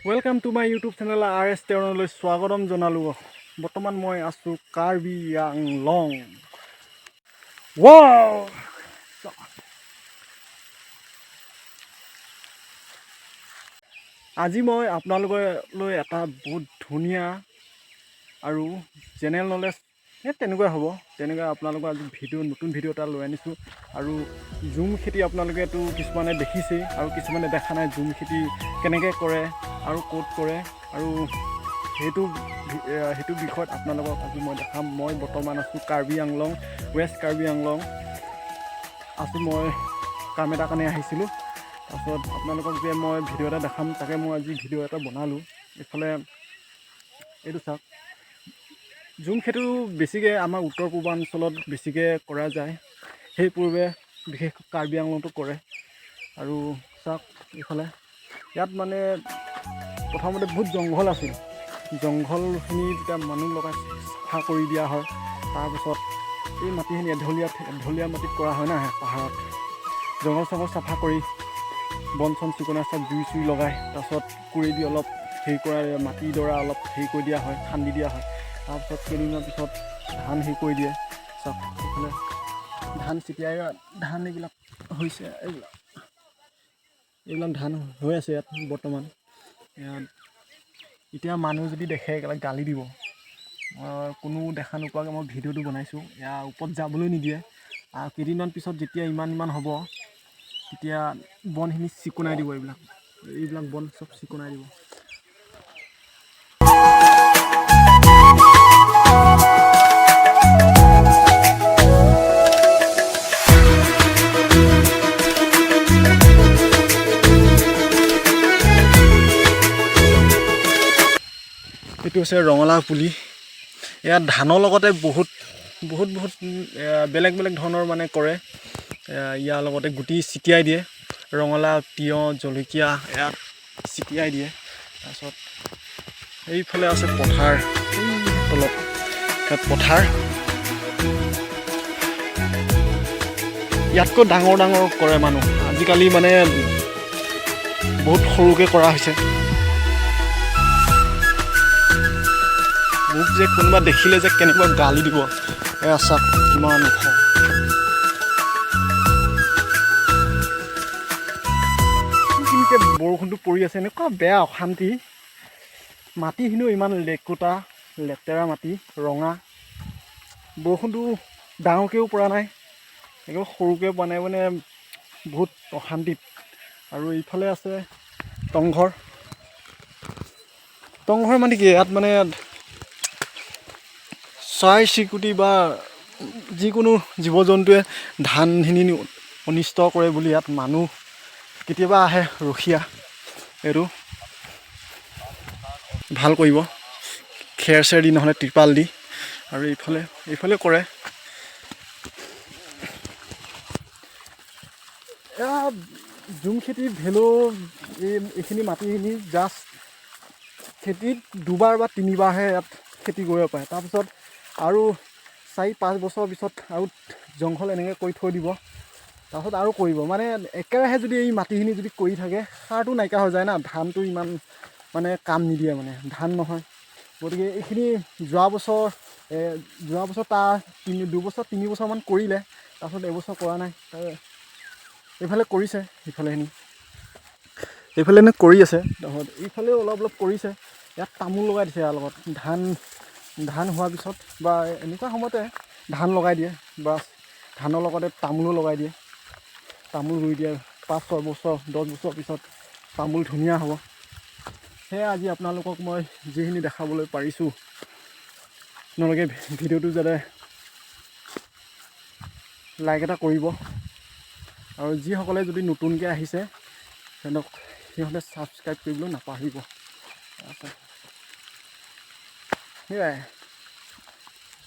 Welcome to my YouTube channel R S টেৰণলৈ স্বাগতম জনালোঁ। বৰ্তমান মই আছোঁ কাৰ্বি আংলং। ৱাও! আজি মই আপোনালোকলৈ এটা বহুত ধুনীয়া আৰু জেনেৰেল নলেজ এই তেনেকুৱাই হ'ব, তেনেকুৱা আপোনালোকৰ আজি ভিডিঅ', নতুন ভিডিঅ' এটা লৈ আনিছোঁ। আৰু জুম খেতি আপোনালোকেতো কিছুমানে দেখিছেই আৰু কিছুমানে দেখা নাই, জুম খেতি কেনেকৈ কৰে আৰু ক'ত কৰে আৰু সেইটো বিষয়ত আপোনালোকক আজি মই দেখাম। মই বৰ্তমান আছোঁ কাৰ্বি আংলং, ৱেষ্ট কাৰ্বি আংলং আছোঁ। মই কাম এটা কাৰণে আহিছিলোঁ। তাৰপিছত আপোনালোকক যে মই ভিডিঅ' এটা দেখাম, তাকে মই আজি ভিডিঅ' এটা বনালোঁ। এইফালে এইটো চাওক, জুম খেতিটো বেছিকৈ আমাৰ উত্তৰ পূৰ্বাঞ্চলত বেছিকৈ কৰা যায়। সেই পূৰ্বে বিশেষকৈ কাৰ্বি আংলংতো কৰে। আৰু চাওক এইফালে, ইয়াত মানে প্ৰথমতে বহুত জংঘল আছিল। জংঘলখিনি তেতিয়া মানুহ লগাই চাফা কৰি দিয়া হয়। তাৰপিছত এই মাটিখিনি এঢলীয়া এঢলীয়া মাটিত কৰা হয় না, পাহাৰত জংঘল চংঘল চাফা কৰি, বন চন চিকণাই চব জুই চুই লগাই, তাৰপিছত কোৰ দি অলপ হেৰি কৰা, মাটিডৰা অলপ হেৰি কৰি দিয়া হয়, খান্দি দিয়া হয়। তাৰপিছত কেইদিনমান পিছত ধান হেৰি কৰি দিয়ে। চাওক এইফালে ধান চিটিয়াই, ধান এইবিলাক হৈছে, এইবিলাক এইবিলাক ধান হৈ আছে ইয়াত বৰ্তমান। ইয়াত এতিয়া মানুহ যদি দেখে একেবাৰে গালি দিব। মই কোনো দেখা নোপোৱাকৈ মই ভিডিঅ'টো বনাইছোঁ। ইয়াৰ ওপৰত যাবলৈ নিদিয়ে। আৰু কেইদিনমান পিছত যেতিয়া ইমান ইমান হ'ব, তেতিয়া বনখিনি চিকুণাই দিব। এইবিলাক এইবিলাক বন চব চিকুণাই দিব। এইটো হৈছে ৰঙালাও পুলি। ইয়াত ধানৰ লগতে বহুত বহুত বহুত বেলেগ বেলেগ ধৰণৰ মানে কৰে। ইয়াৰ লগতে গুটি ছিটিয়াই দিয়ে, ৰঙালাও, তিয়ঁহ, জলকীয়া ইয়াত ছিটিয়াই দিয়ে। তাৰপিছত এইফালে আছে পথাৰ, এই তলত ইয়াত পথাৰ। ইয়াতকৈ ডাঙৰ ডাঙৰ কৰে মানুহ। আজিকালি মানে বহুত সৰুকৈ কৰা হৈছে। মোক যে কোনোবা দেখিলে যে কেনেকুৱা গালি দিব! এয়া চাওক কিমান ওখ। কিনকে বৰষুণটো পৰি আছে, এনেকুৱা বেয়া অশান্তি। মাটিখিনিও ইমান লেকুটা লেতেৰা মাটি, ৰঙা। বৰষুণটো ডাঙৰকৈও পৰা নাই, একদম সৰুকৈ পৰা নাই, মানে বহুত অশান্তিত। আৰু এইফালে আছে টংঘৰ। টংঘৰ মানে কি, ইয়াত মানে চৰাই চিৰিকটি বা যিকোনো জীৱ জন্তুৱে ধানখিনি অনিষ্ট কৰে বুলি ইয়াত মানুহ কেতিয়াবা আহে ৰখীয়া, এইটো ভাল কৰিব খেৰ চেৰ দি, নহ'লে ত্ৰিপাল দি। আৰু এইফালে এইফালে কৰে। এয়া জুম খেতি ভেলু। এইখিনি মাটিখিনি জাষ্ট খেতিত দুবাৰ বা তিনিবাৰহে ইয়াত খেতি কৰিব পাৰে। তাৰপিছত আৰু 4-5 বছৰৰ পিছত আৰু জংঘল এনেকৈ কৰি থৈ দিব, তাৰপিছত আৰু কৰিব। মানে একেৰাহে যদি এই মাটিখিনি যদি কৰি থাকে, সাৰটো নাইকিয়া হৈ যায় না, ধানটো ইমান মানে কাম নিদিয়ে, মানে ধান নহয়। গতিকে এইখিনি যোৱা বছৰ তাৰ তিনি দুবছৰ 3 বছৰমান কৰিলে, তাৰপিছত এবছৰ কৰা নাই। তাৰ এইফালে কৰিছে, ইফালেখিনি এইফালে নে কৰি আছে। তাৰপিছত এইফালেও অলপ অলপ কৰিছে। ইয়াত তামোল লগাই দিছে। ইয়াৰ লগত ধান ধান হোৱাৰ পিছত বা এনেকুৱা সময়তে ধান লগাই দিয়ে বা ধানৰ লগতে তামোলো লগাই দিয়ে, তামোল ৰুই দিয়ে। 5-6 বছৰ, 10 বছৰ পিছত তামোল ধুনীয়া হ'ব। সেয়া আজি আপোনালোকক মই যিখিনি দেখাবলৈ পাৰিছোঁ, আপোনালোকে ভিডিঅ'টো যাতে লাইক এটা কৰিব আৰু যিসকলে যদি নতুনকৈ আহিছে, সিহঁতে ছাবস্ক্ৰাইব কৰিবলৈ নাপাহৰিব। সেয়াই।